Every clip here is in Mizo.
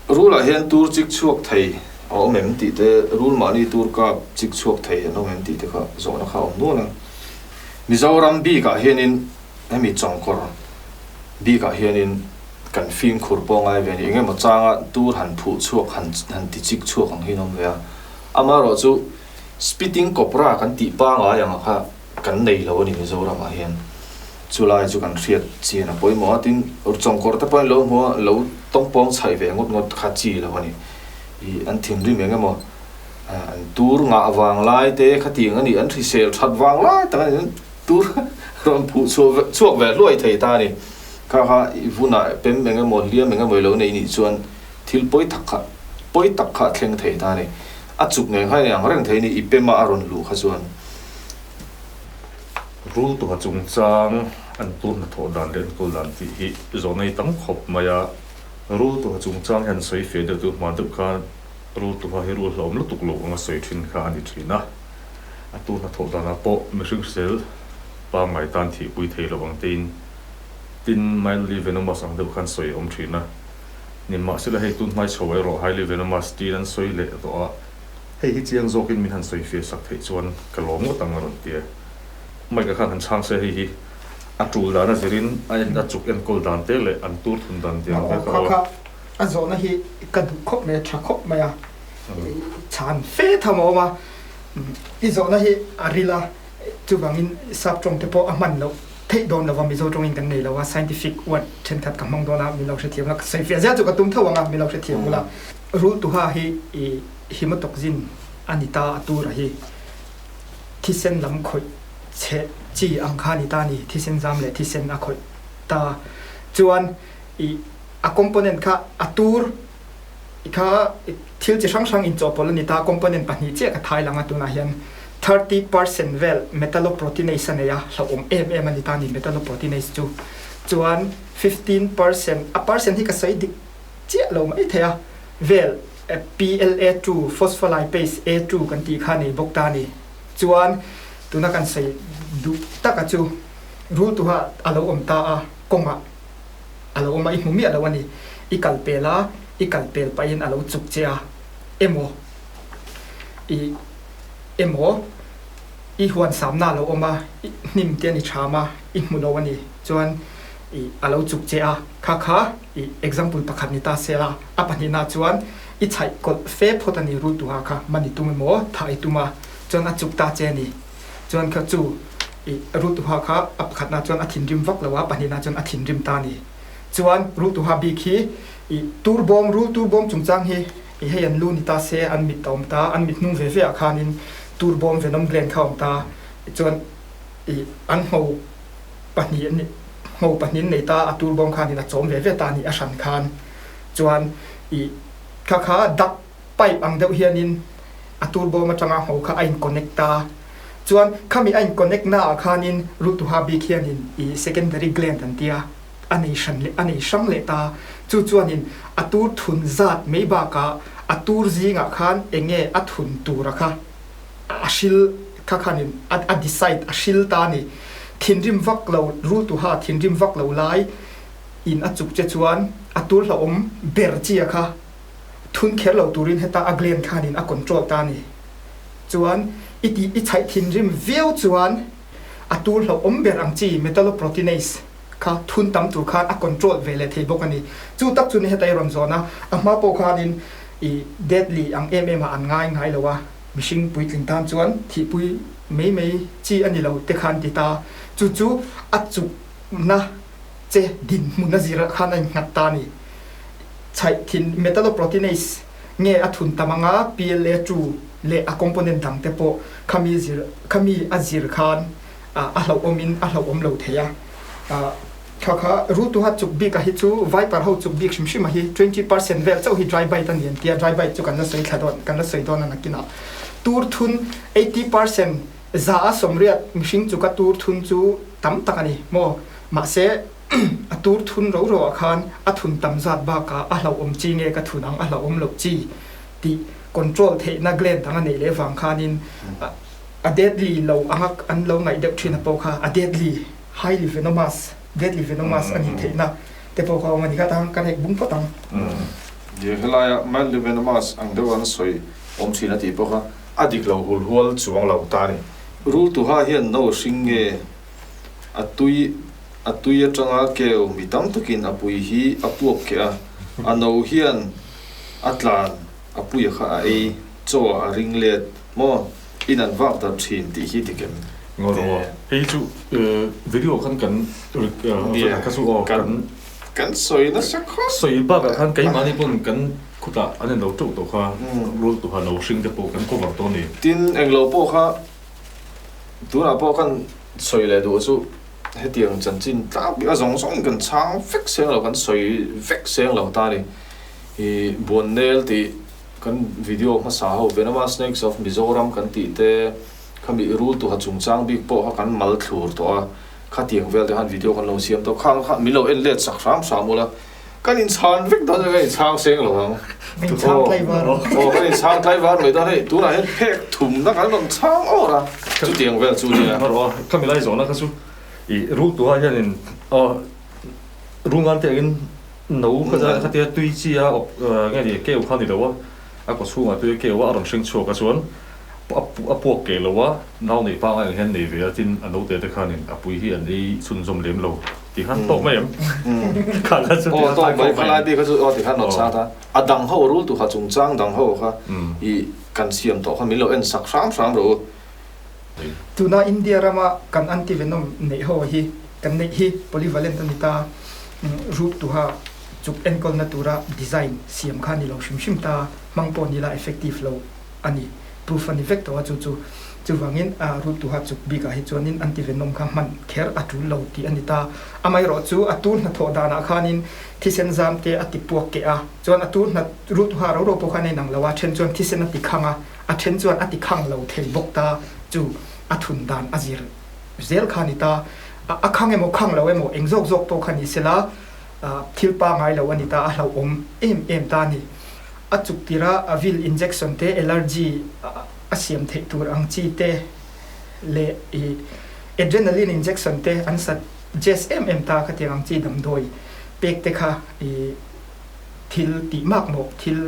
Rul-ah hian tur chik chhuak thei a awm em tih te, rul mahni tur kap chik chhuak thei an awm em tih te kha zawhna kha a awm nual a. Mizoram bikah hianin hemi chawngkawr bikah hianin kan fimkhur pawh ngai ve a ni. Eng emaw changa tur han phuh chhuak han han ti chik chhuak ang hi an awm ve a. Amaherawhchu spitting cobra kan tih pangai ang kha kan nei lo a ni Mizoramah hian. Chulai chu kan hriat chian a pawimawh a, tin chawngkawr te pawhin lo hmu a, lo tawngpawng chhaih ve ngawt ngawt kha chi lo a ni. Ih an thinrim eng emaw an tur ngah vang lai te khatiang a ni, an hrisel that vang lai tak a ni, an tur rawn phuh chhuah chhuak ve hluai thei ta a ni. Kha kha i vunah pem eng emaw hliam eng emaw i lo nei nih chuan thil pawi tak kha pawi tak kha a thleng thei ta a ni. A chuk ngei kha inang reng thei a ni, i pema a rawn luh kha chuan. Rul tuha chungchang an tur hnathawh dan leh enkawl dan tih hi zawhna hi tam khawp mai a. Rul tuha chungchang hian sawi feh deuh deuh hma deuh khan rul tuha hi rul hlauhawm lutuk lo anga sawi thin kha a ni thin a. A tur hnathawh danah pawh mihring hrisel pangngai tan thihpui thei lo ang tein tin mildly venomous ang deuh khan sawi a awm thin a. Nimahsela hei tun hmai chho erawh highly venomous tiin an sawi leh tawh a. Hei hi chiang zawkin min han sawi fir sak theih chuan ka lawm ngawt ang a rawn ti a. Mike-a khan han chhang se hei hi a tul dan a zirin a en a chuk enkawl dan te leh an tur thun dan te ang vek a aw. Kha a zawhna hi ka duh khawp mai a, tha khawp mai a, chhan fe tham a awm a, i zawhna hi a ril a, chuvangin sap tawng te pawh a hman loh theih dawn lova Mizo tawngin kan nei lo a, scientific word thenkhat ka hmang dawn a, min lo hrethiam la, ka sawi fiah zel chu ka tum tho ang a, min lo hrethiam ula. Rultuha hi i Hemotoxin a ni ta a tura hi thisen lam khawih chhe chi ang kha a ni ta a ni, thisen zam leh thisen a khawih ta chuan i a component kha a tur kha thil chi hrang hrang inchawhpawlh a ni ta, component pahnih chiah ka thai lang a tunah hian 30% vel metalloproteinase a nei a, hlauhawm em em a ni ta a ni metalloproteinase chu chuan 15% a percent hi ka sawi dik chiah lo mai thei a, vel PLA2, phospholipase A2 kan tih kha nei bawk ta a ni. Chuan tuna kan sawi duh taka chu rul tuha a lo awm ta a, kawngah a lo awm a, i hmu miah lo a ni. I kal pel a, i kal pel pahin a lo chuk che a, emaw i emaw i huan samna a lo awm a, i hnim te a ni tham a, i hmu lo a ni. Chuan i a lo chuk che a, kha kha i example pakhat ni ta se la, a pahnihna chuan i chhaih kawlh fe phawt a ni rul tuha kha man i tum emaw thah i tum a, chuan a chuk ta che a ni. Chuan kha chu i rul tuha kha a pakhatna chuan a thinrim vak lo a, pahnihna chuan a thinrim ta a ni. Chuan rul tuha bik hi i tur bawm, rul tur bawm chungchang hi i hei an lu ni ta se, an mit a awm ta, an mit hnung ve ve ah khanin tur bawm venom gland kha a awm ta, chuan i an ngho pahnih an ngho pahnih an nei ta a tur bawm khanin a chawm ve ve ta a ni a hran khan chuan ih kha kha duct pipe ang deuh hianin a tur bawm atanga ngho kha a in connect ta chuan khami a in connect na ah khanin Rutuha bik hianin ih secondary gland an tia a nei hran leh a nei hrang leh ta chu chuanin a tur thun zat mai bakah a tur zingah khan eng nge a thun tura kha a hril kha khanin a decide a hril ta a ni. Thinrim vak lo rul tuha thinrim vak lo lai in a chuk che chuan a tur hlauhawm ber chi a kha thun kher lo turin heta a gland khanin a control ta a ni. Chuan i tih i chhaih thinrim viau chuan a tur hlauhawm ber ang chi metalloproteinase kha thun tam tur khan a control ve leh thei bawk a ni. Chu tak chu ni heta i rawn zawn a, a hma pawh khanin i deadly ang em em ah an ngai ngai lo a. Mihring puitling tan chuan thihpui mai mai chi a ni lo te khan ti ta. Chu chu a chukna che dinhmun a zir ah khan a innghat ta a ni. Chhaih thin metalloproteinase nge a thun tam anga PLA2 leh a component dang te pawh khami zir khami a zir khan a hlauhawm in a hlauhawm lo thei a. Kha kha Rutuha chuk bik a hi chu Viper ho chuk bik hrim hrim a hi 20% vel chauh hi dry bite a ni an tia, dry bite chu kan la sawi thla dawn kan la sawi dawn a nakinah tur thun 80% za a sawmriat mihring chuka tur thun chu tam tak a ni maw mahse a tur thun ro ro ah khan a thun tam zat bakah a hlauhawm chi nge ka thun ang a hlauhawm loh chi tih control theihna gland dang a neih leh vang khanin a deadly lo anga an lo ngaih deuh thin a pawh kha a deadly Highly venomous, deadly venomous a nih theihna te pawh kha a awm a ni kha tang kan hek bung phawt ang. Nia helaia Manly Venomous ang deuh an sawi awm thin a tih pawh kha a dik lo hulhual chuang lo ta a ni. Rul tuha hian no hring nge a tui a tui atanga keu mi tam takin a pui hi a puak keh a, a no hian a tlan a puia kha a ei chaw a ring let maw in an vak darh thin tih hi dik em? Ngaw rawh aw. Hei hi chu video khan kan kha chu aw kan. Kan sawi nasa khawp. Sawi bakah khan keimahni pawn kan khutah an inlo teuh tawh kha rul tuha lo hring te pawh kan cover tawh a ni. Tin, englo pawh kha tunah pawh kan sawi leh duh chu hetiang chanchin tlangpui a zawng zawng kan chhang vek seng lo, kan sawi vek seng lo ta a ni. Ih Buannel tih kan video hmasa ho Venomous Snakes of Mizoram kan tih te khami rul tuha chungchang bik pawh kha kan mal thlur tawh a. Khatiang vel te khan video kan lo siam tawh khang kha min lo en let sak hram hram ula kan inchhan vek dawn kan inchhang seng lo ang. Min chhang tlaivar. Aw kan inchhang tlaivar mai dawn hei tunah hian phek thumna kan rawn chhang awr a chutiang vel chu nia. Rawh a khami lai zawhna kha chu i rul tuha hianin aw rungan te angin no kha khatia tui chi a nge ni keu kha ni lo a a kaw chhungah tui a keu a a rawn hring chhuak a chuan A puak keh lo a, nau neih pangai ang hian nei ve a, tin a naute te khanin a pui hi an ei chhunzawm lem lo tih khan tawk mai em? Kha kha chu ti khan tawk mai, khalai bik kha chu aw ti khan nawt sat a, a dang ho rul tu kha chungchang dang ho kha i kan siam tawh kha min lo en sak hram hram rawh u. Tuna India rama kan anti-venom neih ho hi kan neih hi polyvalent a ni ta, rul tuha chuk enkawlna tura design siam kha ni lo hrim hrim ta, hmang pawh ni la effective lo. a ni. Proof a ni vek tawh a chu chu. Chuvangin a rul tuha chuk bikah hi chuanin antivenom kha hman kher a tul lo tih a ni ta. Amaherawh chu a tur hnathawh danah khanin thisen zam te a ti puak keh a, chuan a tur hna rul tuha ro ro pawh khan a inang lo a, then chuan thisen a ti khang a, a then chuan a ti khang lo thei bawk ta chu a thun dan a zir zel kha a ni ta. A khang emaw khang lo emaw eng zawk zawk pawh kha ni sela thil pangai lo a ni ta, a hlauhawm em em ta a ni. A chuk tirh a vil injection te, allergy a siam theih tur ang chi te leh i adrenaline injection te an suggest em em ta khatiang ang chi damdawi pek te kha i thil tih mak mawh thil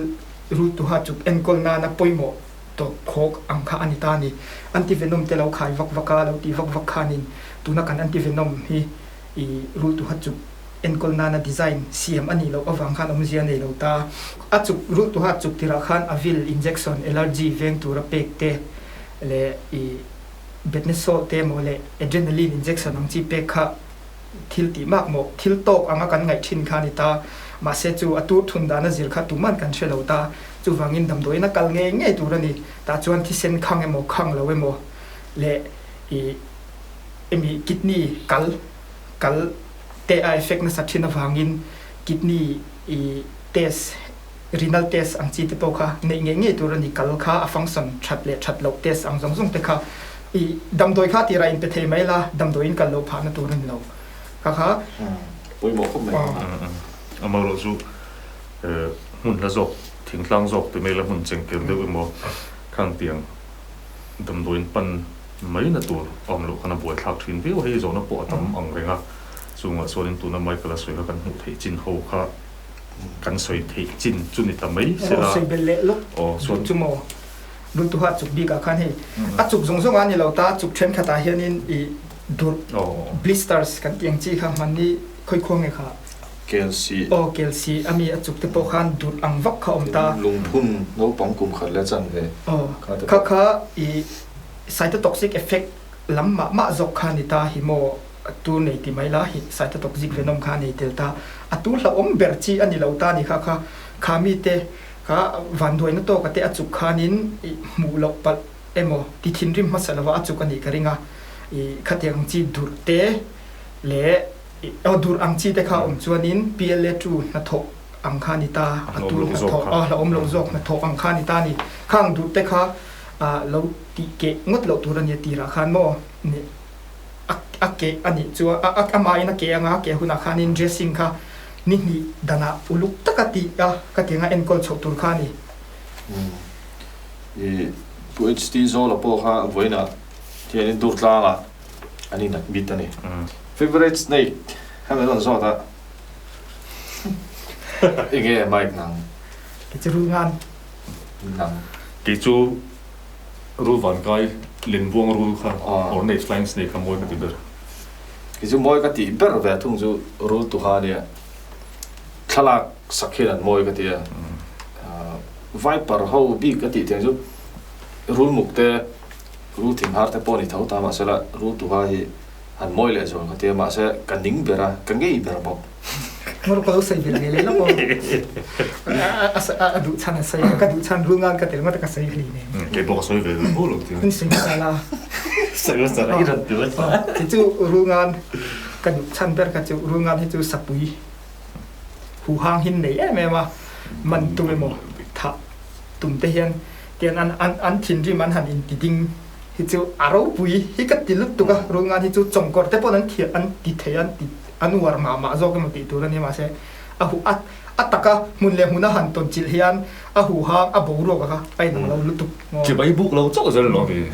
rul tuha chuk enkawl nana pawimawh tawp khawk ang kha a ni ta a ni. Antivenom te lo khai vak vak a, lo tih vak vak khanin tuna kan antivenom hi i rul tuha chuk enkawl nana design siam a nih loh avang khan awmzia a nei lo ta. A chuk rulh tuha chuk tirah khan a vil injection allergy veng tura pek te leh i betnesol te emaw leh adrenaline injection ang chi pek kha thil tih mak maw thil tawk anga kan ngaih thin kha a ni ta. Mahse chu a tur thun dana zir kha tuman kan hre lo ta. Chuvangin damdawiin a kal ngei ngei tur a ni. Tah chuan thisen khang emaw khang lo emaw leh i emi kidney kal kal te a effect nasa thin avangin kidney i test, renal test ang chi te pawh kha neih ngei ngei tur a ni. Kal kha a function that leh that loh test ang zawng zawng te kha i damdawi kha tirah in pe thei mai la, damdawiin kal loh phahna tur a ni lo. Kha kha. Pawimawh khawp mai. Amaherawh chu hmun hla zawk, thingtlang zawk ti mai la hmun chengker deuh emaw khang tiang damdawiin pan mai na tur a awm loh khan a buaithlak thin viau a, hei zawhna pawh a tam ang reng a, chungah chuanin tuna Michael a sawi kha kan hmuh theih chin ho kha kan sawi theih chin chu ni ta mai se la. Aw sawi belh leh lawk duh chu maw Luntuha chuk bikah khan hei a chuk zawng zawng a ni lo ta, chuk thenkhatah hianin i durh blisters kan tih ang chi kha hmanni khawikhuang nge kha Kelsi. Aw Kelsi a mi a chuk te pawh khan durh ang vak kha awm ta. Lungphun naupang kum khat leh chanve kha te pawh. Kha kha i Cytotoxic effect lam mah mah zawk kha ni ta hi maw a tur nei ti mai la hi cytotoxic venom kha a nei tel ta a tur hlauhawm ber chi a ni lo ta ni kha kha kha mi te kha vanduaina tawka te a chuk khanin i hmuh loh palh emaw ti thinrim hmasa lova a chuk a nih ka ring a i khatiang ang chi durh te leh i aw durh ang chi te kha awm chuanin PLA two hnathawh ang kha a ni ta a tur hnathawh a hlauhawm loh zawk hnathawh ang kha a ni ta a ni khang durh te kha Ah lo tih keh ngawt loh tur a nia tirah khan maw nih a a keh a nih chuan a a amahin a keh anga a keh hunah khanin dressing kha ni hnih danah uluk taka tih a ka ti anga enkawl chhoh tur kha a ni. Umm i Pu HT Zawla pawh kha vawiinah hianin Durtlangah an in admit a ni. Favourite snake kha min rawn zawt a enge mic nang. Kei chu rul ngan. Nang. Kei chu rul vankai lenbuang rul kha ornate flying snake kha mawi ka ti ber. Kei chu mawi ka tih ber ve thung chu rul tuha ania. Thlalak sak hian an mawi ka ti a. Viper ho bik ka tih tiang chu rul muk te, rul thinghar te pawh a ni tho ta mahsela rul tuha hi Han mawi leh zual ka ti a, mahse ka ning ber a, ka ngei ber bawk. Ngawr ka lo sawi ve leh leh lawk aw. A duh chhan a sawi a, ka duh chhan rul ngan ka tel ngawt a ka sawi hlei nen. Kei pawh ka sawi ve duh lo ti. Hun sawi hmasa la. Sawi hmasa la, i rawn ti hmasa. Kei chu rul ngan ka duh chhan ber kha chu rul ngan hi chu sapui huhang hin nei em em a, man tum emaw thah tum te hian tian an thinrim an han inti ding. Hi chu a ropui hi ka ti lutuk a, Rulngan hi chu chawngkawr te paw'n an thiah an ti thei a, an ti an uar mah mah zawk emaw tih tur a nia mahse a huh a a taka hmun leh hmuna han tawn chilh hian a huhang a boruak a kha a inang lo lutuk maw. Chibai buk lo chauh zel lo ni.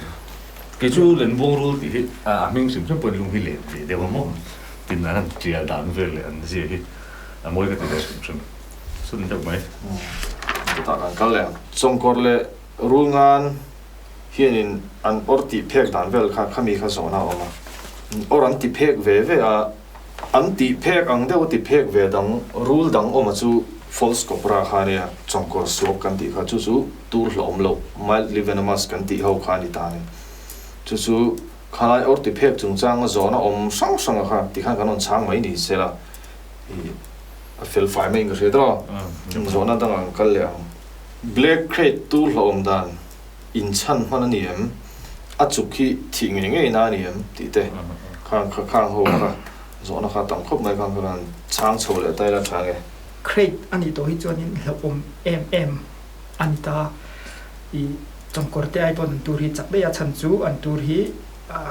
Kei chu Lenbuang rul tih hi a hming hrim hrim pawhin lung hi len ve deuh a maw tin an han tial dan vel leh an zia hi a mawi ka ti ve hrim hrim sun deuh mai. Chutah kan kal leh ang. Chawngkawr leh Rulngan hianin an awr tih phek dan vel kha khami kha zawhna a awm a, awr an ti phek ve ve a, an tih phek ang deuh a ti phek ve dang rul dang awm a chu false cobra kha a nia, chawngkawr suak kan tih kha chu chu tur hlauhawm loh mildly venomous kan tih ho kha a ni ta a ni. Chu chu khalai awr ti phek chungchanga zawhna awm hrang hrang a kha tikhan kan rawn chhang mai ni se la ih a fel fai mai in ka hria tawh a, zawhna dangah kan kal leh ang. Black krait tur hlauhawm dan. Inchhan hman a ni em? A chuk hi thih ngei ngei na a ni em? tih te khang kha khang ho kha zawhna kha tam khawp mai khang kha kan chhang chho leh ta ila tha nge. Crate a nih tawh hi chuanin hlauhawm em em a ni ta. I chawngkawr te ai pawn an tur hi chak daih a, chhan chu an tur hi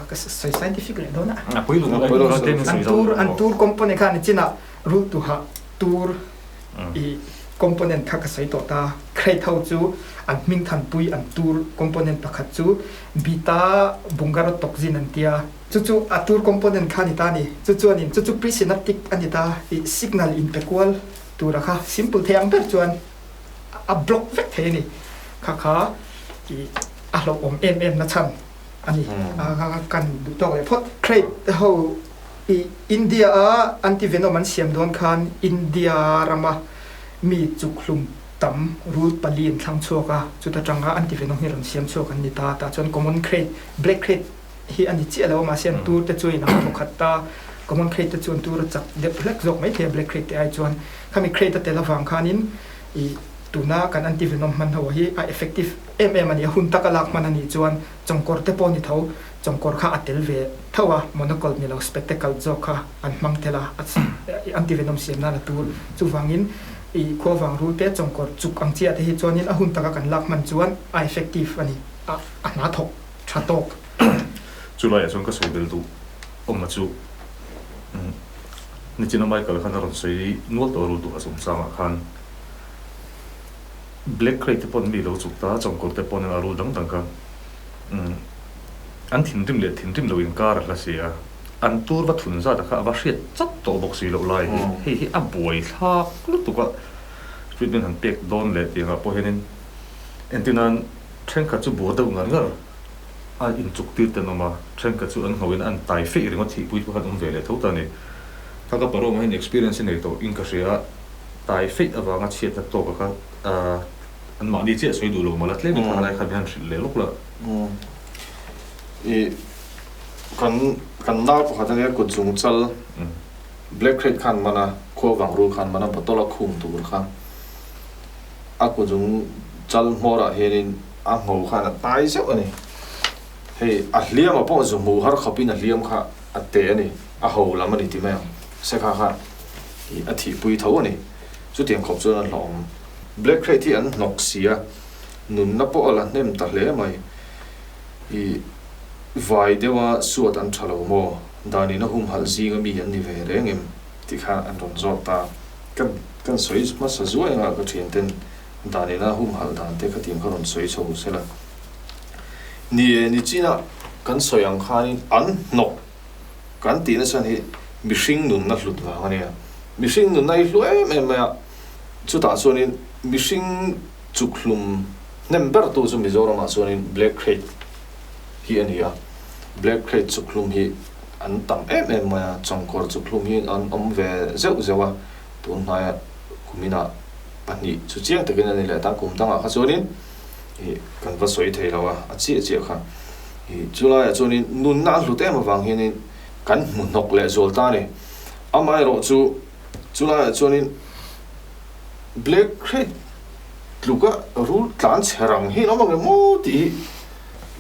ka sawi scientific leh dawn a. An tur an tur component kha a ni chin a, rul tuha tur I component kha ka sawi tawh ta. Crate ho chu an hming thanpui an tur component pakhat chu beta bungarotoxin an tia. Chu chu a tur component kha a ni ta a ni. Chu chuanin chu chu presynaptic a ni ta. I signal inpe kual tura kha simple thei ang ber chuan a block vek thei a ni. Kha kha i a hlauhawm em em na chhan a ni. Kan duh tawk leh phawt. Crate ho I India a anti-venom an siam dawn khan India rama mi chukhlum tam rul pali an thlang chhuak a, chuta tanga anti-venom hi rawn siam chhuak an ni ta. Tah chuan common krait, black krait hi a ni chiah lo a, mahse an tur te chu a inang thawk khat ta. Common krait te chu an tur a chak deuh hlek zawk maithei a black krait te ai chuan. Khami krait a tel avang khanin i tuna kan anti-venom hman ho hi a effective em em a ni. A hun taka lak hman a nih chuan chawngkawr te pawh a ni tho. Chawngkawr kha a tel ve tho a, monocle ni lo spectacle zawk kha an hmang tel a, antivenom siam nan a tur. Chuvangin i khuavang rul te chawngkawr chuk ang chiah te hi chuanin a hun taka kan lak hman chuan a effective a ni, a hna thawk tha tawk. Chulaiah chuan ka sawi bel duh awm a chu nichina Michael khan a rawn sawi nual tawh rul duh a chungchangah khan Black Krait te pawn mi lo chuk ta, chawngkawr te pawn a rul dang dang kha. An thinrim leh thinrim lo inkar a hla si a, an tur va thun zat a kha a va hriat chat tawh bawk si loh lai hi hei hi a buai thlak lutuk a, treatment han pek dawn leh tih angah pawh hianin entirnan thenkhat chu bur deuh ngar ngar a inchuk tir te an awm a, thenkhat chu an ngho in an tai feih ringawt thihpui te pawh khan awm ve leh tho ta a ni. Kha ka paroma hian experience a nei tawh in ka hria a, tai feih avanga chhiatna tawk a kha An mahni chiah sawi duh lo mawla tlem in kha lai kha mi han hrilh leh lawk la. I kan kan nau pakhat ania kut zung chal black krait khan man a khuavang rul khan man a bottle a khung tur kha a kut zung chal hmawr ah hianin a ngho khan a tai zeuh a ni. Hei a hliam ah pawh zu hmuh har khawp in a hliam kha a te a ni a ho lam a ni ti mai ang sekha kha i a thihpui tho a ni chutiang khawp chuan a hlawhawm. Black Krait hi an hnawk si a, nunna pawh a la hnem ta hle mai. I vai deuha suat an tha lo maw? Danin a humhalh zinga mi an ni ve reng em? tih kha an rawn zawt ta. Kan kan sawi hmasa zuai anga ka thian ten danin a humhalh dan te khatiang kha rawn sawi chho se la. Ni e, nichina kan sawi ang khanin an hnawk kan tih nasa hi mihring nunna hlut vang a nia. Mihring nunna hi hlu em em mai a. Chutah chuanin Mihring chukhlum hnem bertu chu Mizoramah chuanin Black Krait hi a ni a, Black Krait chukhlum hi an tam em em mai a, Chawngkawr chukhlum hi an awm ve zeuh zeuh a, tun hnaia kuminah pahnih chu chiang takin a ni leh ta, kum dangah kha chuanin ih kan va sawi thei lo a, a chiah chiah kha ih chulaiah chuanin nunna a hlut em avang hianin kan hmu hnawk leh zual ta a ni. Amaherawhchu chulaiah chuanin. Black Krait tluka rul tlan chhe rang hi an awm ang em maw tih hi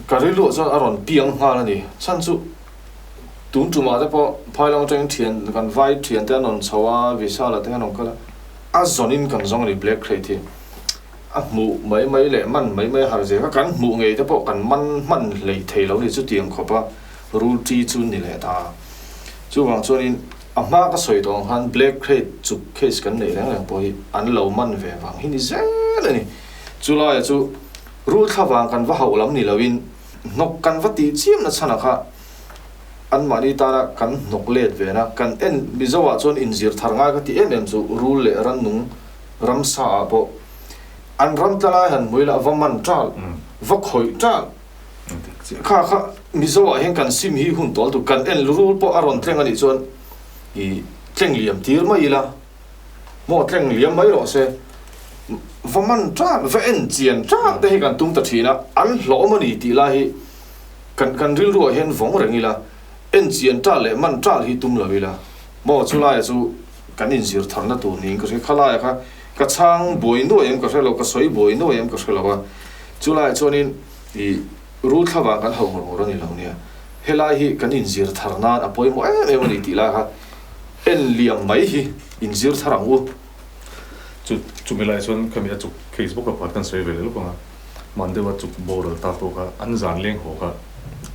ka rilruah chuan a rawn piang nghal a ni. Chhan chu tun tumah te pawh phailang atangin thian kan vai thian te an rawn chho a, Vishala te an rawn kal a, a zawnin kan zawng a ni Black Krait hi. A hmuh mai mai leh man mai mai a har zia kha kan hmuh ngei te pawh kan man hman hleih thei lo a ni chutiang khawpa rul ṭi chu ni leh ta. Chuvang chuanin. A hma ka sawi tawh ang khan Black Krait chuk case kan neih reng reng pawh hi an lo man ve vang hi ni zel a ni. Chu laia chu rul thla vang kan va hauh lam ni loin hnawk kan va tih chiam na chhanah kha anmahni tana kan hnawk let ve na kan en Mizo ah chuan inzir thar ngai ka ti em em chu rul leh rannung ramsa ah pawh an ram tla lai han hmui lah va man tal va khawih tal Kha kha Mizo ah hian kan sim hi hun tawl tur kan en rul pawh a rawn tleng a nih chuan i tleng liam tir mai ila maw tleng liam mai rawh se va man ṭan va en chian ṭan te hi kan tum ta ṭhin a an hlawm a ni tih lai hi kan kan rilru ah hian vawng reng ila en chian ṭan leh man ṭan hi tum lo ila maw chulai ah chu kan inzir tharna tur niin ka hria khalai ah kha ka chhang buai nuai em ka hre lo ka sawi buai nuai em ka hre lo a chulai ah chuanin I rul thla vang kan hauh ngawr ngawr a ni lo nia. Helai hi kan inzir thar nan a pawimawh em em a ni tih lai kha en liam mai hi inzir thar ang u. Chu chumi lai chuan khami a chuk Facebook a pakhat kan sawi ve leh lawk ang a, man deuha chuk boral ta pawh kha an zan leng haw kha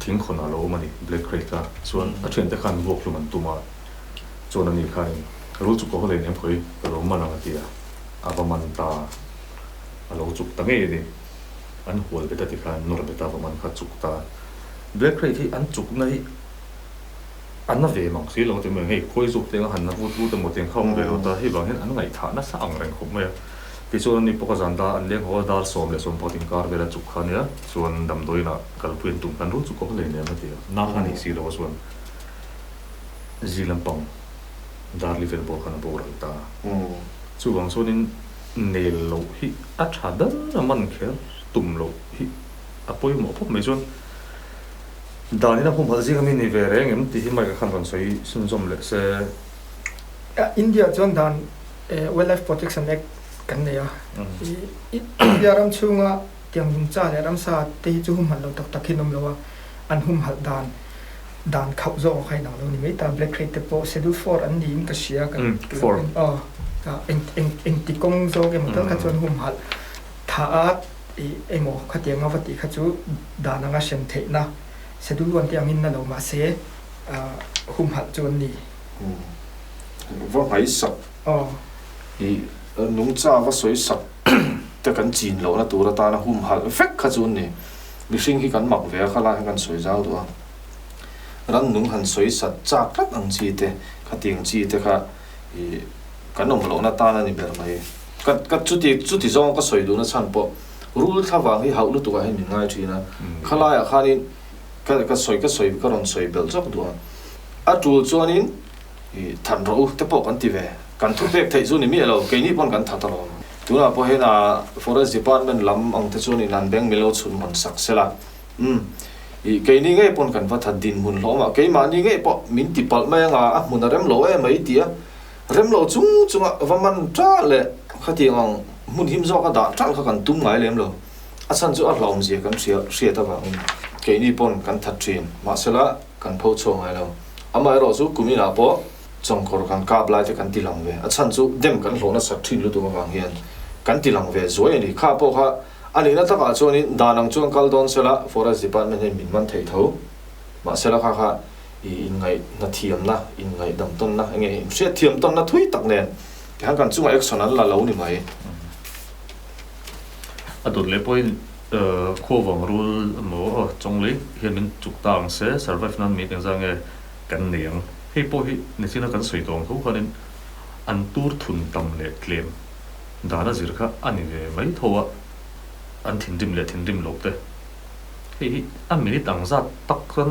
thing khawn ah lo awm a ni Black Crate kha chuan a thiante khan vuak hlum an tum a, chuan ani khanin rul chuk ka haw leh nem khawi ka lo man ang a ti a, a va man ta a lo chuk ta ngei a ni. An hual bet a ti khan nawr bet a va man kha chuk ta. Black Krait hi an chukna hi a na ve mang si lo ti mai ang, hei khawi zawk te anga han na vut vut emaw tiang kha awm ve lo ta, hei vang hian an ngaihthah nasa ang reng khawp mai a. Tichuan ani pawh ka zan da an leng haw a dar 10:10 inkar vel a chuk kha ania, chuan damdawiin ah kalpui an tum khan rul chu ka haw lei nem a ti a, na kha a nei si lo a chuan zi lampang dar li vel bawr khan a boral ta. Chuvang chuanin Nel loh hi a tha ber a man kher tum loh hi a pawimawh khawp mai chuan danin a humhalh zing ami ni ve reng em tih hi Mike-a khan rawn sawi chhunzawm leh se. India chuan dan Wildlife Protection Act kan nei a, India ram chhunga tiang nungcha leh ramsa te hi chu humhalh lo tak tak hi an awm lo a, an humhalh dan dan khauh zawk ang kha inang lo ni mai ta, Black Krait te pawh Schedule Four an niin ka hria kan aw eng eng engti kawng zawk emaw tal kha chuan humhalh tha a ih emaw khatiang a va tih kha chu dan anga hrem theihna Schedule One te angin na lo mahse humhalh chu an ni. Va nghaisak aw ih nungcha va sawi sak te kan chin lohna tur atana humhalh vek kha chu an ni. Mihring hi kan mak ve a, khalai kha kan sawi zau duh a. Rannung han sawi sat chak tlat ang chi te, khatiang chi te kha ih kan awm lohna tan a ni ber mai. Ka ka chuti chuti zawng ka sawi duhna chhan pawh rul thla vang hi hauh lutuk ah hian min ngai thin a. Khalaiah khanin ka ka sawi ka sawi ka rawn sawi belh zawk duh a. A tul chuanin I that rawh u te pawh kan ti ve. Kan thu pek theih chu ni miah lo, keini pawn kan that alawm. Tunah pawh hian a Forest Department lam ang te chuan in an beng min lo chhun hawn sak sela. Umm. I keini ngei pawn kan va that dinhmun hlawm a, keimahni ngei pawh min ti palh mai anga a hmun a rem lo em mai ti a, rem lo chung chunga va man ṭalh leh khatiang ang hmun him zawka dah ṭalh kha kan tum ngai lem lo. A chhan chu a hlauhawmzia kan hria hriat avangin keini pawn kan that ṭhin. Mahsela kan pho chhuak ngai lo. Amaherawh chu kum inah pawh chawngkawr kan kap lai te kan ti lang ve. A chhan chu dem kan hlawh nasat thin lutuk avang hian kan ti lang ve zuai a ni. Kha pawh kha a nihna takah chuanin dan ang chuan kal dawn sela Forest Department hian min man thei tho. Mahsela kha kha i inngaihna thiamna, inngaihdam tawnna enge inhriatthiam tawnna thui tak nen tihian kan chungah action an la lo ni mai. A dawt leh pawhin Khuavang rul emaw chawnglei hian min chuk ta ang se, survive nan mi engzah nge kan nei ang. Hei pawh hi nichina kan sawi tawh ang tho khanin an tur thun tam leh tlem Dan a zir kha a ni ve mai tho a, an thinrim leh thinrim loh te hei hi a minute ang zat tak chuan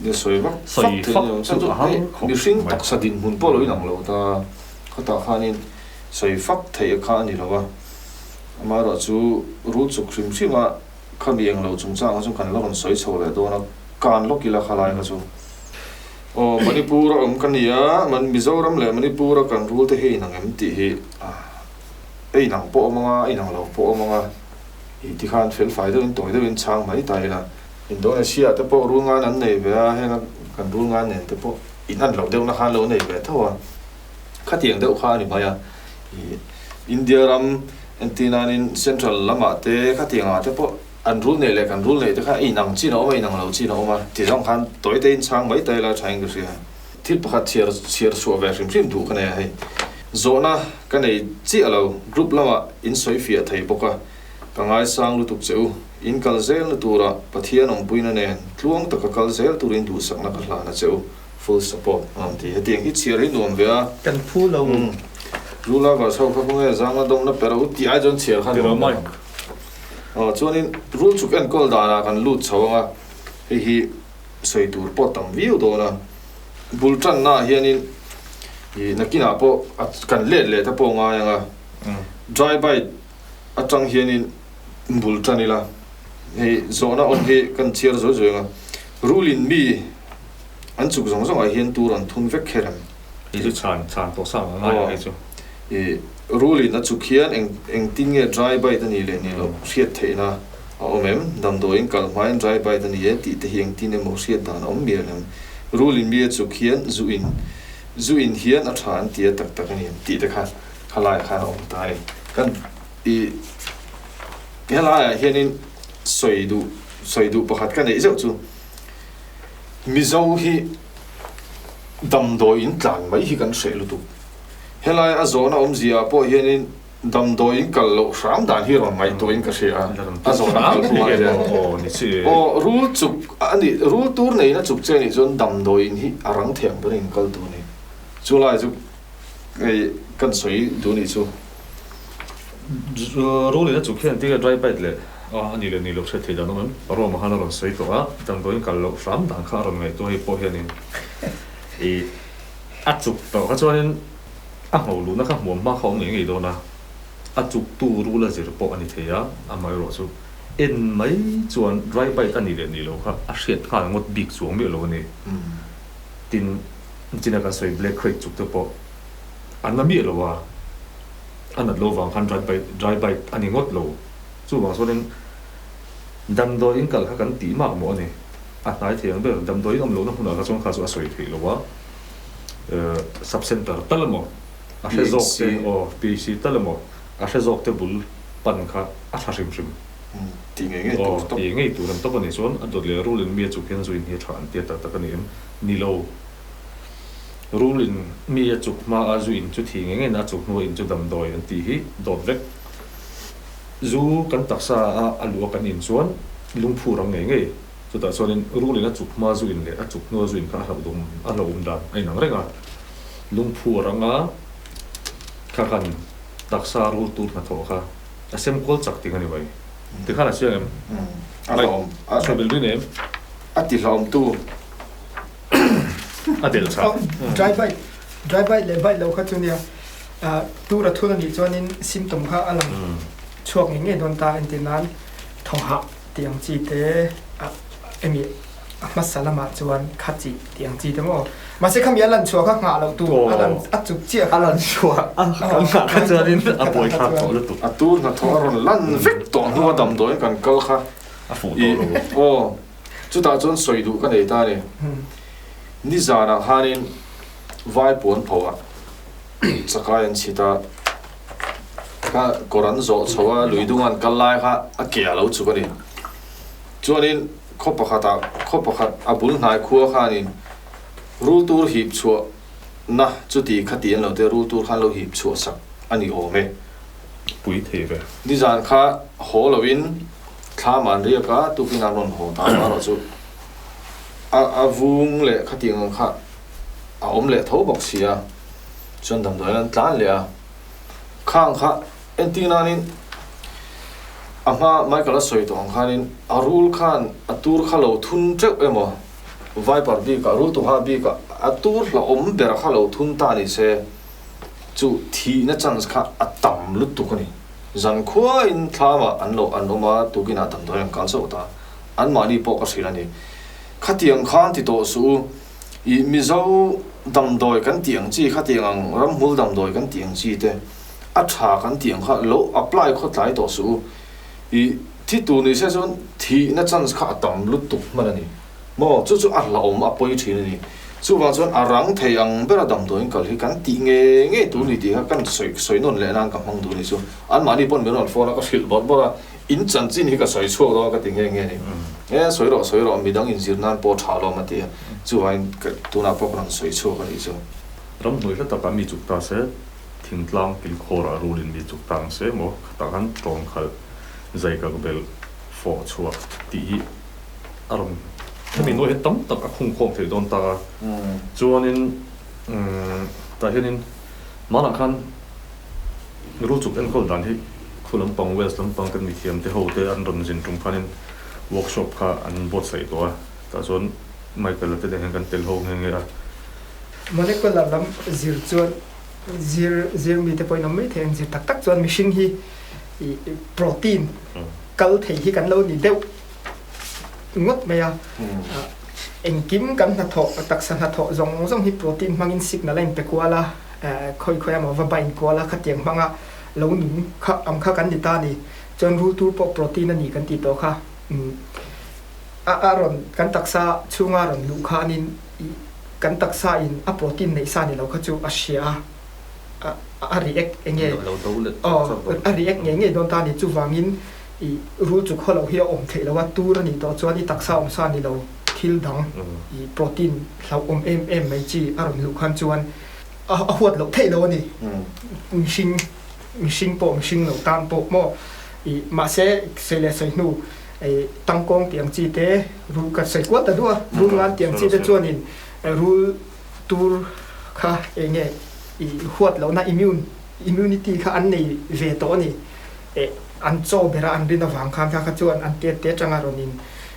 Nia sawi vak fak thei a ni lo, chu chu hei mihring taksa dinhmun pawh lo inang lo ta, khawtah khanin sawi fak theih kha a ni lo a, amaherawh chu rul chuk hrim hrim a khami eng lo chungchang kha chu kan la rawn sawi chho leh dawn a, kan lawk ila khalai kha chu. Aw Manipur a awm ka ni a, Mizoram leh Manipur a kan rul te hi a inang em tih hi a inang pawh awm anga, a inang lo pawh awm anga i tikhan fel fai deuhin tawi deuhin chhang mai ta ila. Indonesia te pawh rul ngan an nei ve a, heng kan rul ngan nen te pawh in an loh deuhna khan lo nei ve tho a, khatiang deuh kha a ni mai a. I India ram entir nanin Central lamah te khatiang ah te pawh An rul neih leh kan rul neih te kha a inang chin a awm a, inang lo chin a awm a, ti zawng khan tawi te in chhang mai ta ila tha in ka hria. Thil pakhat chhiar chhiar chhuah ve hrim hrim duh ka nei a hei. Zawhna ka nei chiah lo, group lamah in sawi fiah thei bawk a, ka ngaisang lutuk che u. In kal zel na turah Pathian awmpuina nen tluang taka kal zel turin duhsakna ka hlan a che u. Full support a rawn ti. Hetiang hi chhiar hi nuam ve a. Kan phu lo. Blue lovers ho kha khawnge zanga dawmna per a u tih ai chuan chhiar kha nuam ve. Aw chuanin rul chuk enkawl danah kan lut chho ang a, hei hi sawi tur pawh tam viau dawn a. Bul tannaah hianin ih nakinah pawh kan let leh te pawh ngai ang a. Dry bite atang hianin bul tan ila, hei zawhna awm hi kan chhiar zawi zawi ang a. Rulin mi an chuk zawng zawngah hian tur an thun vek kher em? Hei chu chhan chhan tawh sang a ngai ang hei chu. I rulin a chuk hian eng engtin nge dry bite a nih leh nih loh hriat theihna a awm em? Damdawiin kal hmain dry bite a ni e tih te hi engtin emaw hriat dan a awm mial em? Rulin mi a chuk hian zu in zu in hian a tha an ti a tak tak a ni em tih te kha khalaiah khan a awm ta a ni. Kan i helaiah hianin sawi duh sawi duh pakhat ka neih zeuh chu Mizo hi damdawiin tlan mai hi kan hreh lutuk. Helai a zawhna awmzia ah pawh hianin damdawiin kal loh hram dan hi rawn ngaihtuahin ka hria a, a zawhna kal hnuah hian. Aw rul chuk a nih, rul tur neiin a chuk che anih chuan damdawiin hi a rang thei ang berin kal tur a ni. Chulai chu hei kan sawi duh nih chu. Rul in a chuk hian tia dry bite leh a nih leh nih loh hriat theih dan awm em? Rome khan a rawn sawi tawh a, damdawiin kal loh hram dan kha a rawn ngaihtuah hei pawh hianin ih a chuk tawh kha chuanin a ngho luhna kha hmuam hma kha a awm ngei ngei dawn a, a chuktu rul a zir pawh a ni thei a, amaherawh chu en mai chuan dry bite a nih leh nih loh kha a hriat nghal ngawt bik chuang miah lo a ni. Tin, china kan sawi black krait chuk te pawh a na miah lo a, a nat lo vang khan dry bite dry bite a ni ngawt lo. Chuvang chuanin damdawiin kal kha kan tih mak mawh a ni. A hnai thei ang ber, damdawiin awm lohna hmunah kha chuan kha chu a sawi theih lo a, sub center tal emaw a hre zawk te aw PHC tal emaw a hre zawk te bul pan kha a tha hrim hrim. Tih ngei ngei tur tawp. Tih ngei tur an tawp a nih chuan a dawt leh rulin mi a chuk hian zuin hi a tha an tia tak tak a ni em? Ni lo. Rulin mi a chuk hma a zu in chu thi ngei ngeiin a chuk hnu a in chu damdawi an tih hi dawt vek. Zu kan taksa a a luh a kan in chuan lungphu rang ngei ngei. Chutah chuanin rulin a chuk hma zu in leh a chuk hnu a zu in kha a hlauh dum a hlauhawm dan a inang reng a. Lungphu a rang a, kha khan taksa rul tur hnathawh kha a sem kual chak ting a ni mai. Tikhan a chiang em? A hlauhawm. A hlauhawm rin em? A ti hlauhawmtu. A del chak. Dry bite, dry bite leh bite lo kha chu nia tur a thun a nih chuanin symptom kha a lang chhuak ngei ngei dawn ta entir nan thaw hah tih ang chi te emi a hmasa lamah chuan kha chi tih ang chi te maw mahse khami a lan chhuah kha nghah loh tur a lan a chuk chiah a lan chhuah a kan nghah kha chuanin a buai thlak tawh lutuk. A tur hnathawh a rawn lan vek tawh hnua damdawiin kan kal kha a fuh tawh lo. Aw. Chutah chuan sawi duh ka nei ta a ni. Nizanah khanin vai puan pho ah chakai an chhit a, kha kawr an zawh chho a, lui dung an kal lai kha a ke a lo chuk a ni. Chuanin khaw pakhatah khaw pakhat a bul hnai khua khanin rul tur hip chhuah na chuti khati an lo tia rul tur khan lo hip chhuah sak a ni awm e. Pui thei ve. Nizan kha haw loin Thlam an riak a, tukin an rawn haw ta erawh chu a a vung leh khatiang ang kha a awm leh tho bawk si a, chuan damdawiin an tlan leh a, khang kha Entir nanin a hma Michael a sawi tawh ang khanin a rul khan a tur kha lo thun teuh emaw Viper bikah rul tuha bikah a tur hlauhawm ber kha lo thun ta ni se chu thihna chance kha a tam lutuk a ni. Zankhuain thlamah an lo an awm a, tukinah damdawi an kal chauh ta. Anmahni pawh ka hrilh a ni. Khatiang khan ti tawh suh u, ih Mizo damdawi kan tih ang chi, khatiang ang ramhmul damdawi kan tih ang chi te, a tha kan tih ang kha lo apply khawtlai tawh suh u. Ih thi tur ni se chuan thihna chance kha a tam lutuk hman a ni. Maw? Chu chu a hlauhawm a pawi thin a ni. Chuvang chuan a rang thei ang bera damdawiin kal hi kan tih ngei ngei tur ni tih kha kan sawi sawi nawn leh nan ka hmang duh a ni chu. Anmahni pawn min rawn phone a, ka hrilh bawrh bawrh a, in chanchin hi ka sawi chhuak dawn ka ti nghe nghe a ni. E, sawi rawh sawi rawh, midang inzir nan pawh tha lawm a ti a, chuvangin ka tunah pawh ka rawn sawi chhuak a nih chu. Ramhnuai hla takah mi chuk ta se, thingtlang kilkhawrah rulin mi chuk ta ang se maw, khatah khan tawng khalh zai kak belh fawh chhuak tih hi a rawn hemi nuai hian tam tak a khungkhawm thei dawn ta a, chuanin tah hianin hmanah khan rul chuk enkawl dan hi khu lampang Wales lampang kan mithiam te ho te an rawn zin tum khanin workshop kha an buatsaih tawh a, tah chuan Michael-a te nen hian kan tel ho nghe nghe a. Molecular lam zir chuan zir zir mite pawhin awm mai thei ang, zir tak tak chuan mihring hi protein kal thei hi kan lo ni deuh. ngawt mai a, engkim kan hnathawh, taksa hnathawh zawng zawng hi protein hmangin signal a inpe kual a, khawi khawi emaw va bind kual a, khatiang hmanga lo nung kha ang kha kan ni ta a ni. Chuan rul tur pawh protein a ni kan tih tawh kha, a a rawn kan taksa chhunga rawn luh khanin kan taksa in a protein neih sa ni lo kha chu a hria a, a react enge aw a react ngei ngei dawn ta a ni. Chuvangin I rul chu khaw loh hi a awm theih lo a, tur a nih tawh chuan i taksa awm sa ni lo thil dang i protein hlauhawm em em mai chi a rawn luh khan chuan a huat loh theih lo a ni. Mihring mihring pawh mihring lo tan pawh maw i mahse sawi leh sawi hnu i tangkawng tih ang chi te rul ka sawi kual ta duh a, rul ngan tih ang chi te chuanin rul tur kha eng nge i huat lohna immune immunity kha an nei ve tawh a ni. Eh, an chaw bera an rin avang khan kha kha chuan an tet te atanga rawn in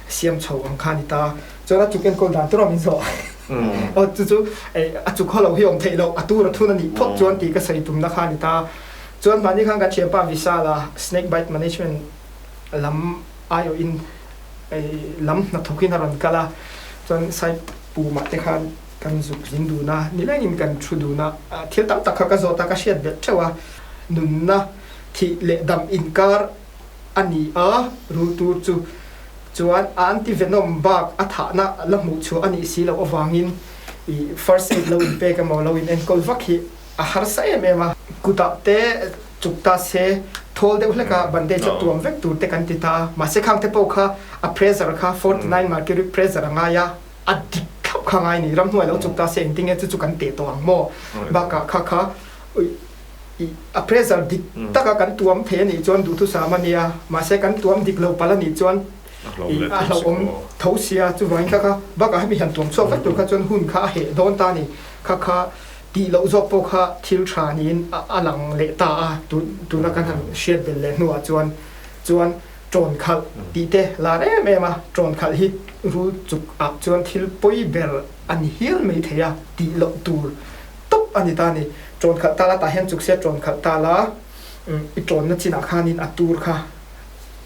siam chho ang kha a ni ta. Chuan a chuk enkawl dan tur a min zawh. Aw chu chu eh a chuk haw lo hi awm theih loh, a tur a thun a nih phawt chuan tih ka sawi tumna kha a ni ta. Chuan mahni khan kan thianpa Vishal a snake bite management lam aiawhin eh lam hnathawkin a rawn kal a, chuan sai pumah te khan kan zuk zin dun a, nilengin kan thu dun a, thil tam tak kha ka zawt a, ka hriat belh theuh a, nunna Thih leh dam inkar a ni a, rul tur chu chuan a anti-venom bak a thahna la hmuh chhuah a nih si loh avangin i first aid lo inpek emaw lo in enkawl vak hi a harsa em em a. Kutah te chuk ta se thawl deuh hlek a bandage a tuam vek tur te kan ti ta, mahse khang te pawh kha a pressure kha 49 mercury pressure a ngai a, a dik thlap kha ngai a ni, ramhnuai lo chuk ta se engtin nge chu chu kan teh tawh ang maw? Bakah kha kha A pressure dik taka kan tuam thei a nih chuan duhthusam a nia, mahse kan tuam dik lo palh a nih chuan a hlauhawm tho sia, chuvangin kha kha bakah hemi han tuam chhuak vek tur kha chuan hun kha a heh dawn ta a ni, kha kha tih loh zawk pawh kha thil tha niin a lang leh ta a, tuna kan han hriat belh leh hnuah chuan chuan ṭawn khalh tih te lar em em a, ṭawn khalh hi rul chuk ah chuan thil pawi ber a ni hial mai thei a, tih loh tur tawp a ni ta a ni. Ṭawn khalh ta la tah hian chuk sia ṭawn khalh ta la i ṭawnna chinah khanin a tur kha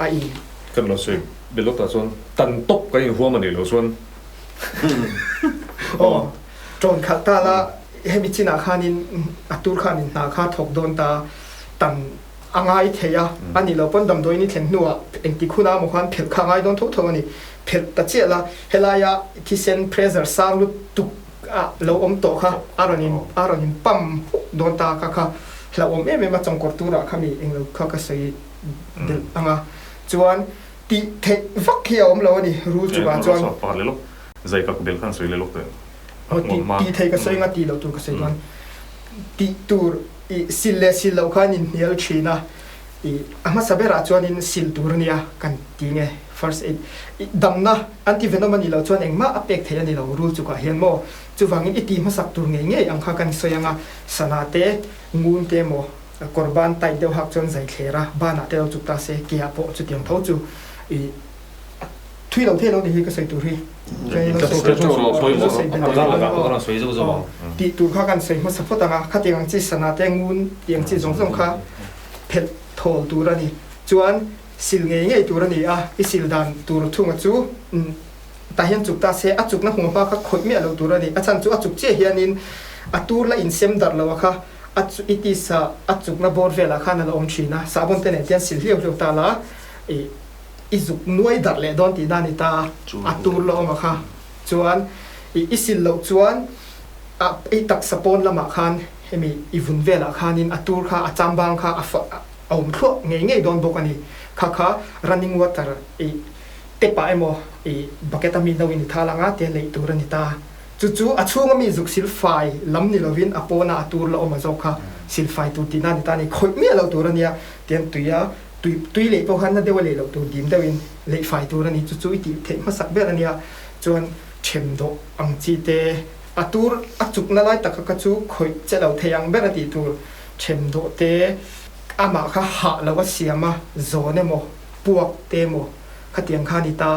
a in. Kan lo sawi belh lawk tah chuan tan tawp kan inhuam a nih loh chuan. Aw, ṭawn khalh ta la hemi chinah khanin a tur khan in hna kha thawk dawn ta tan a ngai thei a, a nih loh pawn damdawiin i thlen hnuah engtik hunah emaw khan phelh kha a ngai dawn tho tho a ni. Phelh ta chiah la helaia thisen pressure sang lutuk a lo awm tawh kha a rawn in a rawn in pump huk dawn ta kha kha hlauhawm em em a chawngkawr turah kha mi englo kha ka sawi belh ang a chuan tih theih vak hi a awm lo a ni rul chungah chuan Zai ka belh khan sawi leh lawk teh aw tih tih theih ka sawi ang a tih loh tur ka sawi dawn tih tur i sil leh sil loh khan in hnial thin a I a hmasa berah chuanin sil tur a nia kan ti nge first aid i damna anti venom a nih loh chuan engmah a pek theih a ni lo rul chukah hian maw chuvangin i ti hmasak tur ngei ngei ang kha kan sawi ang a sana te ngun te maw. Kawr ban tight deuh hak chuan zai thler a, banah te lo chuk ta se, ke ah pawh chutiang tho chu i thui lo thei lo ni hi ka sawi tur hi. Tih tur kha kan sawi hmasa phawt ang a, khatiang ang chi sana te ngun tih ang chi zawng zawng kha phelh thawl tur a ni. Chuan sil ngei ngei tur a ni a, i sil dan tur thunga chu tah hian chuk ta se, a chukna hmuh hma kha khawih miah lo tur a ni. A chhan chu a chuk chiah hianin a tur la insem darh lo a kha a i tisa a chukna bawr velah khan a la awm thin a, sahbawn te nen tian sil hliau hliau ta la i i zuk nuai darh leh dawn tihna a ni ta a, a tur la awm a kha chuan i i sil loh chuan a i taksa pawn lamah khan hemi i vun velah khanin a tur kha a chambang kha a a awm thluah ngei ngei dawn bawk a ni. Kha kha running water i tap ah emaw i bucket a mi no in i thal anga tia leih tur a ni ta. Chu chu a chhunga mi zuk silfai lam ni lovin a pawna a tur la awm a zawk kha silfai tur tihna a ni ta a ni. Khawih miah lo tur a nia tian tuia tui tui leih pawh khan na deuha leih loh tur dim deuhin leih fai tur a ni. Chu chu i tih theih hmasak ber a nia. Chuan ṭhem dawh ang chi te a tur a chukna lai taka kha chu khawih che lo thei ang ber a tih tur ṭhem dawh te amah kha hah lo a siam a, zawn emaw puak te emaw Khatiang kha a ni ta.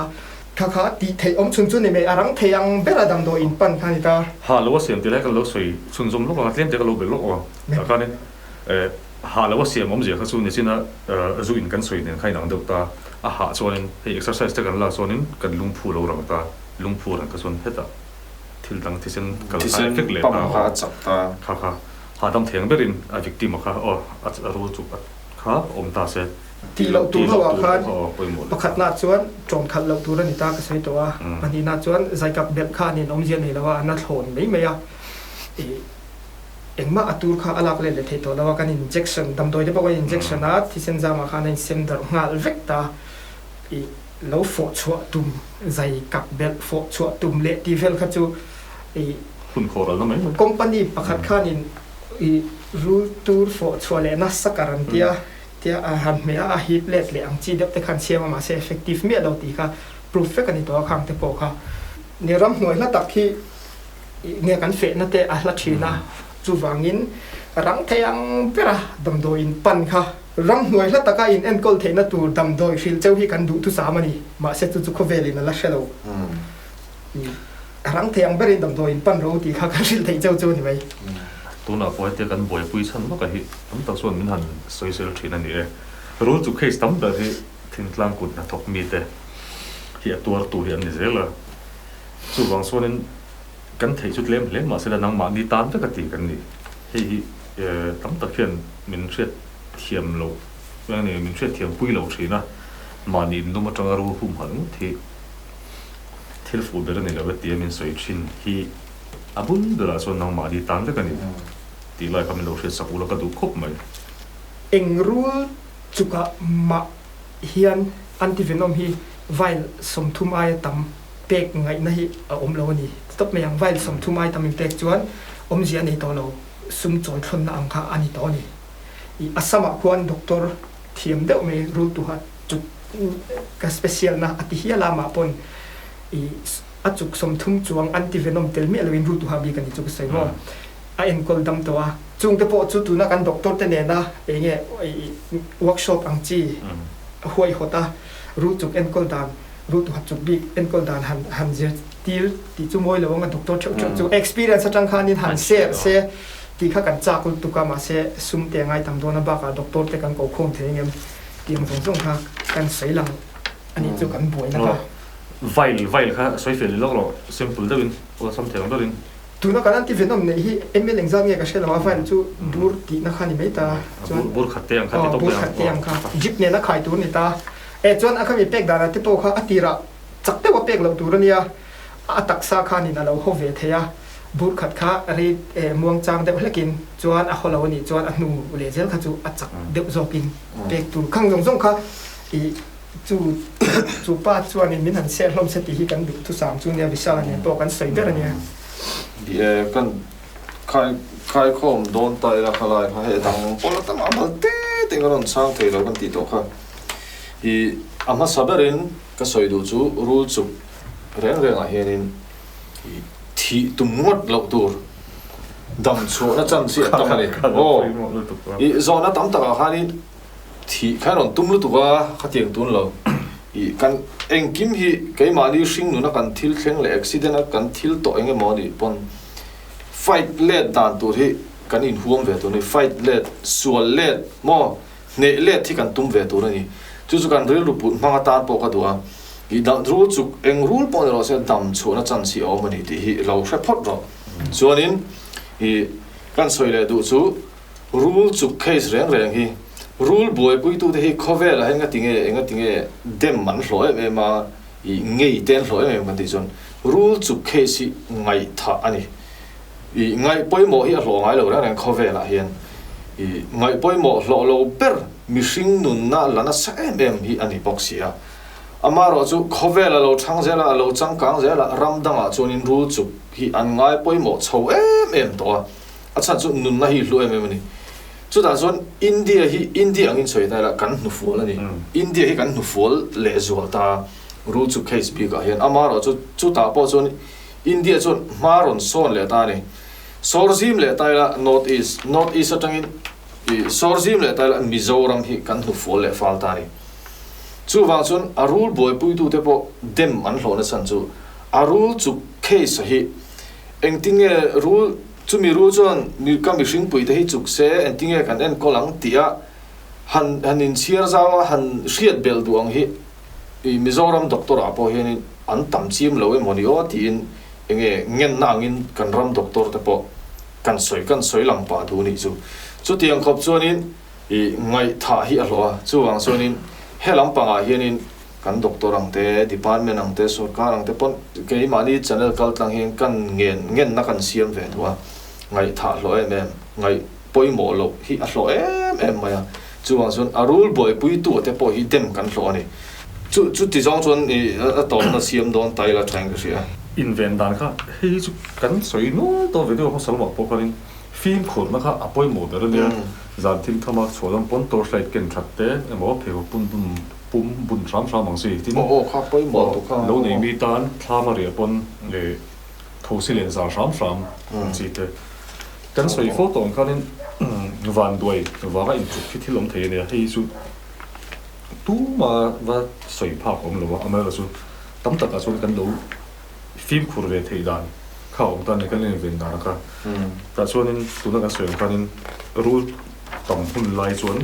Kha kha tih theih awm chhun chu ni mai, a rang thei ang bera damdawi in pan kha a ni ta. Ha lo a siam tih lai ka lo sawi chhunzawm lawk ang a, tlem te ka lo belh lawk ang. Tah khanin ha lo a siam awmzia kha chu nichin a zu in kan sawi nen kha inang deuh ta. A hah chuanin hei exercise te kan lak chuanin kan lungphu lo rang ta, lungphu rang kha chuan hetah thil dang thisen kal kha effect leh ta. Kha kha hahdam thei ang berin a victim a kha aw a rul chu kha awm ta se. Tih loh tur ho ah khan pakhatna chuan ṭawm khalh loh tur a ni ta ka sawi tawh a, pahnihna chuan zaikap belh kha a nen awmzia nei lo a, a na thlawn mai mai a, ih engmah a tur kha a lak let leh theih tawh lo a, kan injection damdawi te pawh kan injection a, thisen zamah khan a insem darh nghal vek ta, ih lo fawh chhuah tum zaikap belh fawh chhuah tum leh tih vel kha chu ih Hun khawh ral na mai mai. Company pakhat khanin ih rul tur fawh chhuah leh nasa kar an tia. Tia a han hmeh a, a hip let leh ang chi deuh te khan siam a, mahse effective miah lo tih kha proof vek a ni tawh a, khang te pawh kha ni ramhnuai hla tak hi nge kan fehna te a hla thin a, chuvangin rang thei ang bera damdawi in pan kha ramhnuai hla taka in enkawl theihna tur damdawi hrilh cheu hi kan duhthusam a ni, mahse chu chu khawvelin a la hre lo. A rang thei ang berin damdawi in pan ro tih kha kan hrilh theih cheu chu a ni mai. Tunah pawh hetia kan buaipui chhan vak a hi tam tak chuan min han sawisel thin a ni e. Rul chu case tam ber hi thingtlang kut hnathawk mite hi a tuartu hi an ni zel a. Chuvang chuanin kan theih chu tlem hle mahsela nangmahni tan vek a ti kan ni. Hei hi tam tak hian min hriat thiam loh min hriat thiam pui lo thin a, mahni inlum atanga rul humhalh ngawt hi. Thil fuh ber a ni lo e tia min sawi thin hi a bul berah chuan nangmahni tan vek a ni tih lai kha min lo hriatsak ula ka duh khawp mai. Eng rul chukah mah hian antivenom hi vial 30 aia tam pek ngaihna hi a awm lo a ni. Tawp mai ang, vial 30 aia tam in pek chuan awmzia a nei tawh lo, sum chawi thlawnna ang kha a ni tawh a ni. I Assam ah khuan doctor thiam deuh mai rul tuha chuk ka special na a ti hial a mah pawn i a chuk 30 chuang antivenom tel miah loin rul tuha bik a ni chu ka sawi maw a enkawl dam tawh a chung te pawh chu tuna kan doctor te nena enge i workshop ang chi huaihawt a rul chuk enkawl dan rul tuha chuk bik enkawl dan han han zir tir tih chu mawi lo anga doctor theuh theuh chu experience atang khanin han share se tih kha kan chak lutuk a mahse sum te a ngai tam dawn a bakah doctor te kan ko khawm thei angem Tiang zawng zawng kha kan sawi lang a nih chu kan buaina kha. Vail vail kha sawi fel lawk rawh simple deuhin awlsam thei ang deuhin. Tuna kan antivenom neih hi ml engzat nge ka hre lo a vail chu bur tihna kha ni mai ta chuan bur khat te ang kha ti tawp bur khat te ang kha drip nena khai tur ni ta e chuan a khami pek danah te pawh kha a tirah chak deuh a pek loh tur a nia a taksa khanin a lo haw ve thei a bur khat kha rei muangchang deuh hlekin chuan a haw lo a nih chuan a hnu leh zel kha chu a chak deuh zawkin Pek tur khang zawng zawng kha i chu chu pa chuanin min han ser hlawm se tih hi kan duh thusam chu nia Vishal nen pawh kan sawi ber a nia. Ni e, kan khai khaikhawm dawn ta ila khalai kha hei dang pawla tam a mal te te ka rawn chhang thei lo kan tih tawh kha. I a hmasa berin ka sawi duh chu rul chuk reng rengah hianin i thih tum ngawt loh tur. Dam chhuahna chance hi a tam a ni. Aw, i zawhna tam takah khanin thih kha rawn tum lutuk a, khatiang tun lo. I kan engkim hi keimahni hring nuna kan thil thleng leh accident a kan thil tawh eng emaw anih pawn fight let dan tur hi kan inhuam ve tur a ni. Fight let, sual let maw hneh let hi kan tum ve tur a ni. Chu chu kan rilru put hmang atan pawh ka duh a, i dam rul chuk eng rul pawh ni rawh se dam chhuahna chance hi a awm a ni tih hi lo hre phawt rawh. Chuanin i kan sawi leh duh chu rul chuk case reng reng hi rul buaipuitute hi khawvelah hian ngatinge engatinge dem an hlawh em em a, i ngei te an hlawh em em kan tih chuan rul chuk case hi ngaihthah a ni. I ngaih pawimawh hi a hlawh ngai lo reng reng khawvelah hian i ngaih pawimawh hlawh lo ber mihring nunna la nasa em em hi a ni bawk si a. Amaherawh chu khawvel a lo thang zel a, a lo changkang zel a, ram dangah chuanin rul chuk hi an ngai pawimawh chho em em tawh a, a chhan chu nunna hi hlu em em a ni. Chutah chuan India hi India angin sawi ta ila kan hnufual a ni. India hi kan hnufual lehzual ta rul chuk case bikah hian. Amaherawh chu chutah pawh chuan India chuan hma rawn sawn leh ta a ni. Sawr zim leh ta ila North East, North East atangin ih sawr zim leh ta ila Mizoram hi kan hnufual leh fal ta a ni. Chuvang chuan a rul buaipuitute pawh dem an hlawhna chhan chu a rul chuk case hi engtinge rul chumi rul chuan mi ka mihringpuite hi chuk se engtinge kan enkawl ang tih a han han inchhiar zau a han hriat belh duh ang hi I Mizoram doctor ah pawh hianin an tam chim lo emaw ni aw tiin enge ngenna angin kan ram doctor te pawh kan sawi kan sawi lang pah duh nih chu. Chutiang khawp chuanin i ngaihthah hi a hlawh a, chuvang chuanin he lampangah hianin kan doctor ang te, department ang te, sorkar ang te pawn keimahni channel kal tlang hian kan ngen ngenna kan siam ve duh a, ngaihthah hlawh em em, ngaih pawimawh loh hi a hlawh em em mai a. Chuvang chuan a rul buaipuitu te pawh hi dem kan hlawh a ni. Chu chuti zawng chuan i a tawpna siam dawn ta ila thain ka hria. Inven dan kha hei hi chu kan sawi nual tawh video hmasa lamah pawh khanin fimkhurna kha a pawimawh ber a nia. Zan thim thama chhuah dawn pawn torchlight ken that te emaw pheikhawk pun bun pum bun hram hram ang chi tin lo nei mi tan thlam a riah pawn leh thosi len zar hram hram ang chi te. Kan sawi fo tawh ang khanin vanduai vanga inchuk hi thil awm thei a nia, hei hi chu tuma va sawi phak awm lo a, amaherawhchu chu tam takah chuan kan lo fimkhur ve theih dan kha a awm ta a ni, kan lo inven dan a kha. Tah chuanin tuna kan sawi ang khanin rul tam hun lai chuan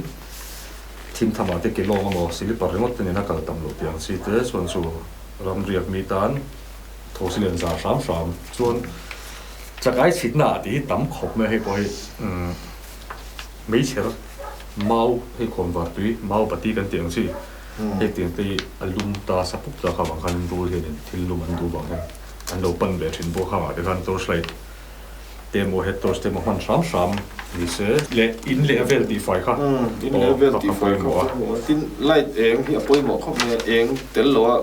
thim thamah te ke lawng emaw silipar ringawt te nena kal tam loh tih ang chi te chuan chu ramriak mi tan thosi lian zar hram hram chuan Chakai chhitna ah tih hi tam khawp mai a, hei pawh hei meichher mau hei khawnvar tui mau pati kan tih ang chi hei tiang te hi a lum ta sa pup ta kha vang khan rul hian in thil lum an duh vang hian an lo pan ve thin bawk hang ah te khan torch light te emaw head torch te emaw hman hram hram ni se leh in leh a vel tih fai kha in leh a vel tih fai kha pawimawh a tin light eng hi a pawimawh khawp mai a eng tel lo a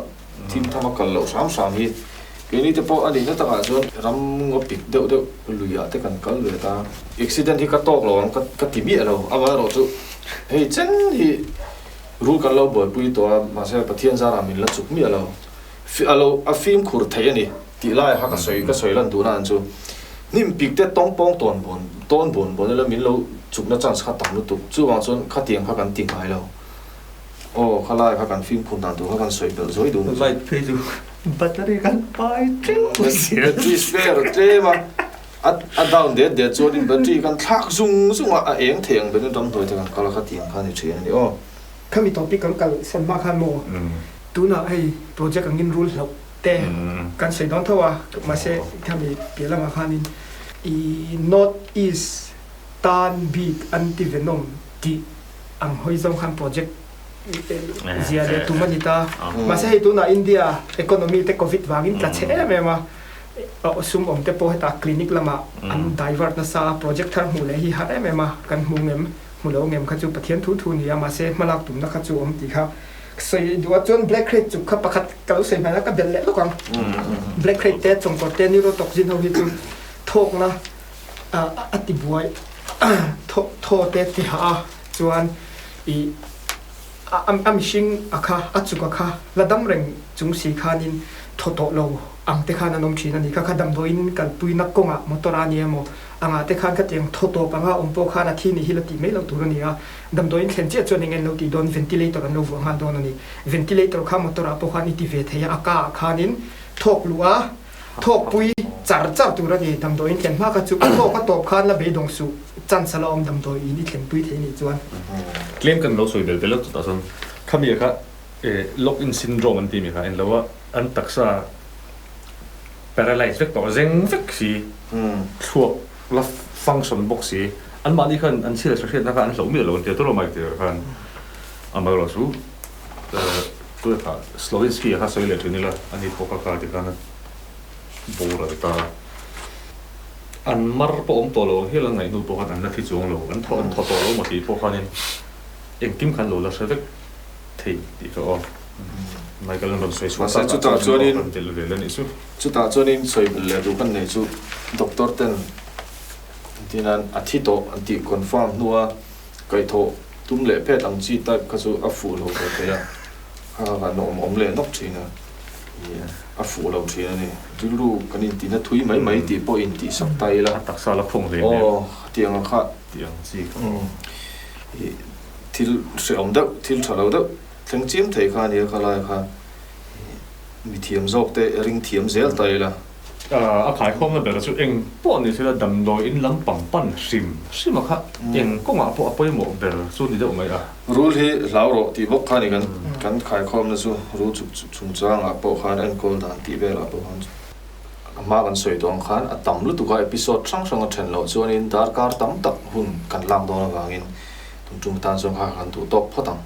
Thim tham a kal loh hram hram hi keini te pawh a nihna takah chuan ram ngaw pik deuh deuh luiah te kan kal ve ta. Accident hi ka tawk lo ang ka ti miah lo, amaherawh chu hei chen hi rul kan lo buaipui tawh a, mahse Pathian zarah min la chuk miah lo. A lo a fimkhur theih a ni tih lai kha ka sawi ka sawi lan duhna an chu hnim pik te tawng pawng tawn bawn tawn bawn bawn ila min lo chukna chance kha tam lutuk chuvang chuan khatiang kha kan ti ngai lo. Aw, khalai kha kan fimkhur dan tur kha kan sawi belh zuai dun. Light phei chu battery kan pai teuh sia. Battery spare a tlem a, a down det det chuanin battery kan thlak zung zung a, a eng thei ang berin ramhnuai te kan kal a kha tiang kha a ni thin a ni aw. Khami topic kan kal san hma khan maw tunah hei project angin rul hlauh te kan sawi dawn tho a, mahse khami piah lamah khanin i North East tan bik anti-venom tih ang hawi zawng khan project zia leh tum a ni ta. Mahse hei tunah India economy te covid vangin tla chhe em em a, sum awm te pawh hetah clinic lamah an divert nasa a, project thar hmuh leh hi har em em a, kan hmu ngem hmu lo ngem kha chu Pathian thu thu ni a, mahse hmalak tumna kha chu awm tih kha sawi duh a. Chuan black crate chuk kha pakhat ka lo sawi hmel a, ka belh leh lawk ang. Black crate te chawngkawr te neurotoxin ho hi chu thawkna a ti buai thaw te ti hah a chuan ih a mihring a kha a chuk a kha la dam reng chung si khanin thaw tawh lo ang te khan an awm thin a ni kha kha damdawiin kalpuina kawngah motor a ni emaw Angah te khan khatiang thaw tawp anga awm pawh khan a thi ni hi la tih mai loh tur a ni a. Damdawiin thlen chiah chuan eng nge an lo tih dawn? Ventilator an lo vuah nghal dawn a ni. Ventilator kha motor ah pawh khan i ti ve thei a, a ka ah khanin thawk luh a, thawk pui char char tur a ni. Damdawiin thlen hma kha chu a thawk a tawp khan la beidawng suh, chance a la awm damdawiin i thlen pui thei nih chuan. Tlem kan lo sawi belh tel a, chutah chuan khami kha lock in syndrome an tih mi kha en lo a, an taksa paralyze vek tawh zeng vek si, thluak la function bawk si, anmahni khan an chhia leh hriatna kha an hloh miah lo an ti a, tawlh mai tir khan amaherawh chu tuna kha Slowinski a kha sawi leh thin ila ani pawh kha kha ti khan a boral ta a, an mar pawh awm tawh lo ang hial an ngaihnu pawh khan an la thi chuang lo, an thaw an thaw tawh lo maw tih pawh khanin engkim khan lo la hre vek thei tih kha aw. Michael an rawn sawi chhuak tak ah chuan in rawn telh vel a nih chu. Chutah chuan in sawi belh leh duh kan nei chu doctor ten tin an a thi tawh an tih confirm hnua kaihthawh tum leh phet ang chi type kha chu a fuh lo ve thei a, kha kha kan awm awm leh nawk thin a, ih a fuh lo thin a ni. Rilru kan intihna thui mai mai tih pawh intihsak ta ila. A taksa la khawng hle hle. Aw tiang ang kha. Tiang chi kha. Ih thil hrehawm deuh thil tha lo deuh. Thleng chiam thei kha a nia kha lai kha mi thiam zawk te ring thiam zel ta ila. A khaikhawmna ber chu eng pawh ni sela damdawi in lam pang pan hrim hrim a kha eng kawngah pawh a pawimawh ber chu ni deuh mai a. Rul hi hlau rawh tih bawk kha ni kan kan khaikhawmna chu rul chuk chungchangah pawh khan enkawl dan tih velah pawh khan a hma kan sawi tawh ang khan a tam lutuk a episode hrang hrang a then loh chuanin darkar tam tak hun kan lak dawn avangin tum tum atan chuan kha kan duh tawk phawt ang.